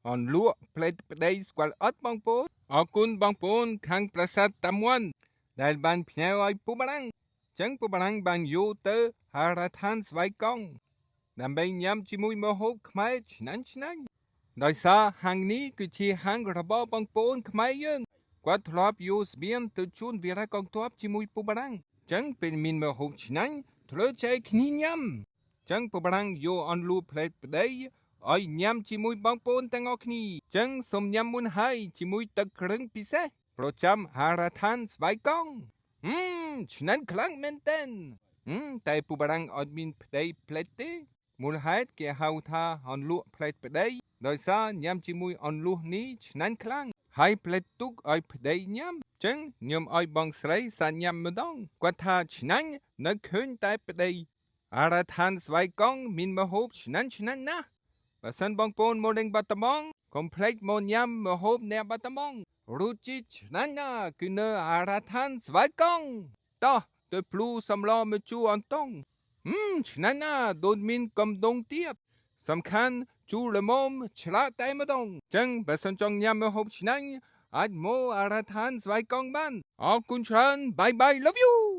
អន្លក់ផ្លេតប្តីស្គាល់អត់បងប្អូនអរគុណបងប្អូនខាងប្រាសាទតាមាន់ដែលបានផ្ញើឲ្យពូបារាំងចឹងពូបារាំងបានយកទៅហារដ្ឋានស្វាយកង់ដើម្បីញ៉ាំជាមួយម្ហូបខ្មែរឆ្ងាញ់ឆ្ងាញ់ដោយសារហាងនេះគឺជាហាងរបស់បងប្អូនខ្មែរយើងគាត់ធ្លាប់យកស្បៀងទៅជូនវីរៈកងទ័ពជាមួយពូបារាំងចឹងពេលមានម្ហូបឆ្ងាញ់ត្រូវចែកគ្នាញ៉ាំចឹងពូបារាំងយកអន្លក់ផ្លេតប្តី ឲ្យញ៉ាំជាមួយបងប្អូនទាំងអស់គ្នាចឹងសូមញ៉ាំមុនហើយជាមួយទឹកគ្រឿងពិសេសប្រចាំហារដ្ឋានស្វាយកង់ហឹមឆ្ងាញ់ខ្លាំងមែនទែនហឹមតែពូបារាំងអត់មានប្តីផ្លេតទេមូលហេតុគេហៅថាអន្លក់ផ្លេតប្តីដោយសារញ៉ាំជាមួយអន្លក់នេះឆ្ងាញ់ខ្លាំងហើយផ្លេតទុកឲ្យប្តីញ៉ាំចឹងខ្ញុំឲ្យបងស្រីសាញ៉ាំម្ដងគាត់ថាឆ្ងាញ់នៅឃើញតែប្តីអារដ្ឋានស្វាយកង់មានម្ហូបឆ្ងាញ់ឆ្ងាញ់ណាស់ បើសិនបងប្អូនមកលេងបាត់ដំបងកុំភ្លេចមកញ៉ាំម្ហូបអ្នកបាត់ដំបងរសជាតិឆ្ងាញ់ណាស់គឺនៅអារដ្ឋានស្វាយកង់តោះទៅភ្លូសំឡមកជូរអន្តងហឹមឆ្ងាញ់ណាស់ដូចមានកំដងទៀតសំខាន់ជូរល្មមឆ្លាតតែម្ដងចឹងបើសិនចង់ញ៉ាំម្ហូបឆ្ងាញ់អាចមកអារដ្ឋានស្វាយកង់បានអរគុណច្រើន bye bye, love you.